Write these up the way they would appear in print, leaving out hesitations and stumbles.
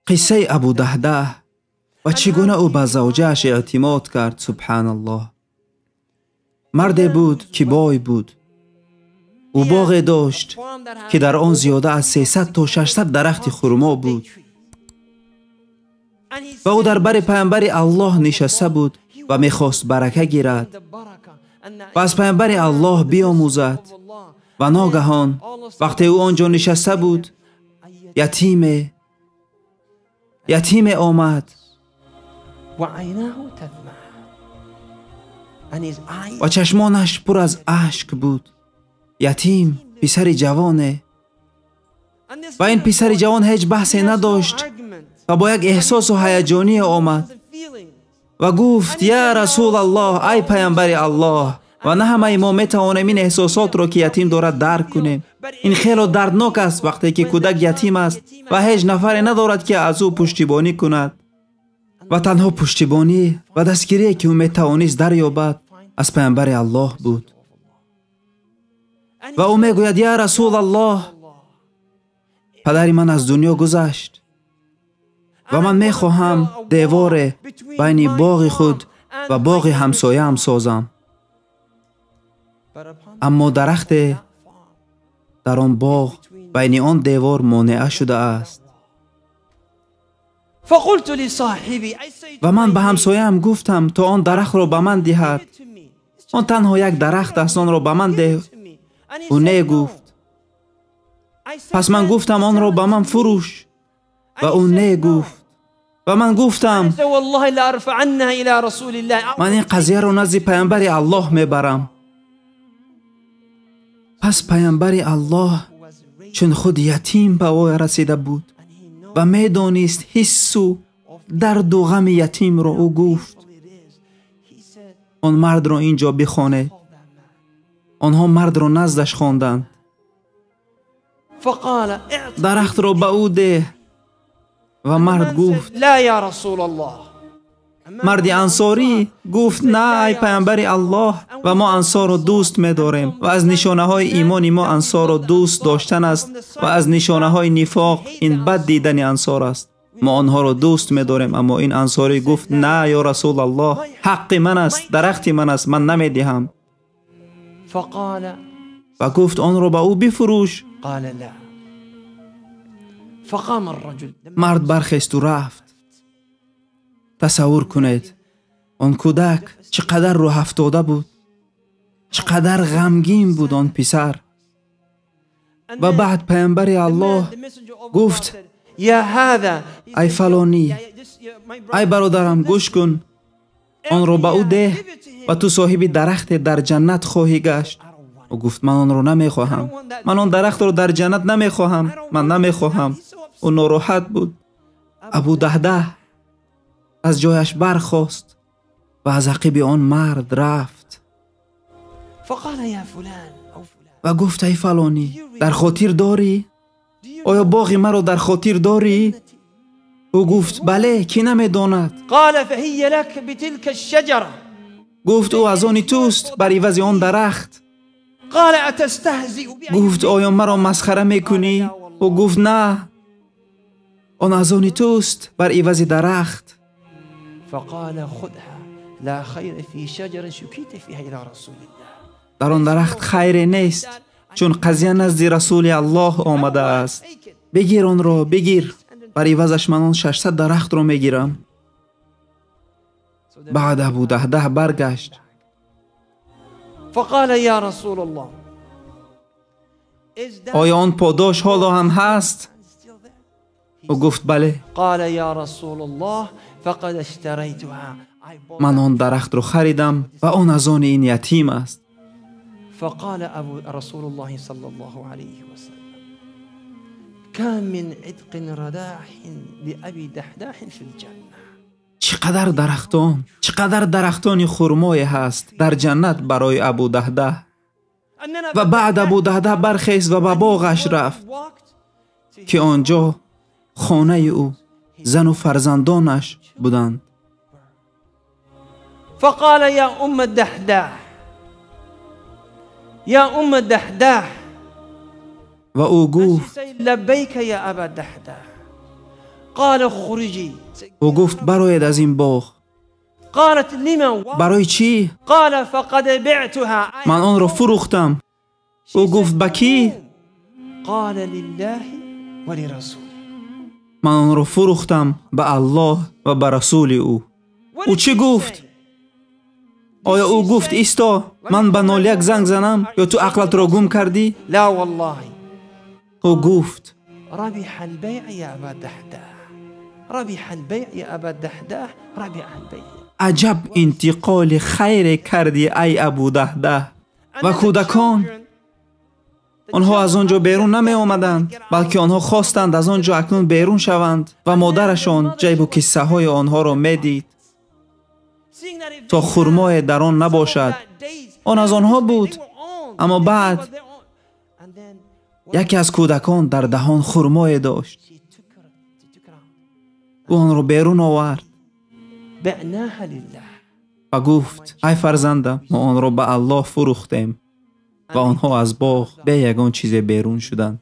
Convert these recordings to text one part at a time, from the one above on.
Қиссаи Абу Даҳдаҳ ва чӣ гуна ӯ ба завҷааш эътимод кард. Субҳаналлоҳ. Марде буд, ки бой буд. Ӯ боғе дошт, ки дар он зиёда аз 300 то 600 дарахти хурмо буд. Ва ӯ дар бари паямбари Аллоҳ нишаста буд ва мехост барака гирад ва аз паямбари Аллоҳ биомӯзад. Ва ногаҳон вақте ӯ он ҷо нишаста буд, ятиме омад ва чашмонаш пур аз ашк буд. Ятим писари ҷавоне. Ва ин писари ҷавон ҳеҷ баҳсе надошт ва бо як эҳсосу ҳаяҷоние омад ва гуфт: я Расулаллоҳ, ай паямбари Аллоҳ. Ва на ҳамаи мо метавонем ин эҳсосотро, ки ятим дорад, дарк кунем. Ин хело дарднок аст вақте ки кӯдак ятим аст ва ҳеҷ нафаре надорад, ки аз ӯ пуштибонӣ кунад. Ва танҳо пуштибонӣ ва дастгирие, ки ӯ метавонист дарёбад, аз паямбари Аллоҳ буд. Ва ӯ мегӯяд: я Расулаллоҳ, падари ман аз дунё гузашт ва ман мехоҳам деворе байни боғи худ ва боғи ҳамсояам созам. Аммо дарахте дар он боғ байни он девор монеа шудааст. Ва ман ба ҳамсояам гуфтам, то он дарахтро ба ман диҳад. Он танҳо як дарахт аст, онро ба ман деҳ. Ӯ не гуфт. Пас ман гуфтам, онро ба ман фурӯш. Ва ӯ не гуфт. Ва ман гуфтам, ман ин қазияро назди паямбари Аллоҳ мебарам. Пас паямбари Аллоҳ, чун худ ятим ба воя расида буд ва медонист ҳиссу дарду ғами ятимро, ӯ гуфт: он мардро ин ҷо бихонед. Онҳо мардро наздаш хонданд. Дарахтро ба ӯ деҳ. Ва мард гуфт, марди ансорӣ гуфт: на, ай паямбари Аллоҳ, ва мо ансорро дӯст медорем ва аз нишонаҳои имони мо ансорро дӯст доштан аст ва аз нишонаҳои нифоқ ин бад дидани ансор аст. Мо онҳоро дӯст медорем. Аммо ин ансорӣ гуфт: на, ё Расулаллоҳ, ҳаққи ман аст, дарахти ман аст, ман намедиҳам. Ва гуфт: онро ба ӯ бифурӯш. Мард бархесту рафт. Тасаввур кунед, он кӯдак чӣ қадар рӯҳафтода буд, чӣ қадар ғамгин буд он писар. Ва баъд паямбари Аллоҳ гуфт: ай фалонӣ, ай бародарам, гӯш кун, онро ба ӯ деҳ ва ту соҳиби дарахте дар ҷаннат хоҳӣ гашт. Ӯ гуфт: ман онро намехоҳам, ман он дарахтро дар ҷаннат намехоҳам, ман намехоҳам. Ӯ нороҳат буд. Абу Даҳдаҳ аз ҷояш бархост ва аз ақиби он мард рафт ва гуфт: ай фалонӣ, дар хотир дорӣ? Оё боғи маро дар хотир дорӣ? Ӯ гуфт: бале, кӣ намедонад? Гуфт: ӯ аз они туст бар ивази он дарахт. Гуфт: оё маро масхара мекунӣ? Ӯ гуфт: на, он аз они туст бар ивази дарахт. Дар он дарахт хайре нест, чун қазия назди Расули Аллоҳ омадааст. Бигир онро, бигир, бар ивазаш ман он 600 дарахтро мегирам. Баъд Абу Даҳдаҳ баргашт. Оё он подош ҳоло ҳам ҳаст? Ӯ гуфт: бале. Ман он дарахтро харидам ва он аз они ин ятим аст. Чӣ қадар дарахтон, чӣ қадар дарахтони хурмое ҳаст дар ҷаннат барои Абу Даҳдаҳ. Ва баъд Абу Даҳдаҳ бархест ва ба боғаш рафт, ки он ҷо хонаи ӯ, зану фарзандонаш буданд. فقال يا أم الدحداح يا أم الدحداح ва ӯ гуфт لبيك يا أبا الدحداح. قال اخرجي. Ӯ гуфт: бароед аз ин боғ. قالت لما؟ Барои чӣ? قال فقد بعتها. Ман онро фурӯхтам. Ӯ гуфт: ба кӣ? قال لله ولرسوله. Ман онро фурӯхтам ба Аллоҳ ва ба расули ӯ. Ӯ чӣ гуфт? Оё ӯ гуфт: исто, ман ба 01 занг занам, ё ту ақлатро гум кардӣ? لا والله. Ӯ гуфт: ربح البيع يا أبا الدحداح، ربح البيع يا أبا الدحداح، ربح البيع. Аҷаб интиқоли хайре кардӣ, ай Абудаҳдаҳ. Ва кӯдакон, онҳо аз он ҷо берун намеомаданд, балки онҳо хостанд аз он ҷо акнун берун шаванд ва модарашон ҷайбу киссаҳои онҳоро медид, то хурмое дар он набошад. Он аз онҳо буд. Аммо баъд яке аз кӯдакон дар даҳон хурмое дошт. Ӯ онро берун овард بعناها لله. Ва гуфт: ай фарзандам, мо онро ба Аллоҳ фурӯхтем. Ва онҳо аз боғ бе ягон чизе берун шуданд.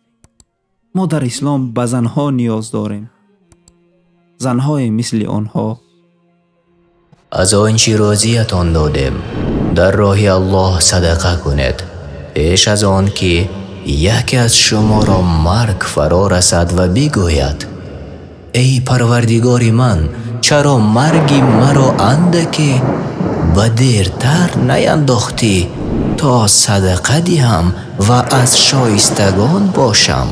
Мо дар ислом ба занҳо ниёз дорем, занҳое мисли онҳо. Аз он чӣ рӯзиятон додем дар роҳи Аллоҳ садақа кунед, пеш аз он ки яке аз шуморо марг фаро расад ва бигӯяд: эй Парвардигори ман, чаро марги маро андаке ба дертар наяндохтӣ, то садақа диҳам ва аз шоистагон бошам.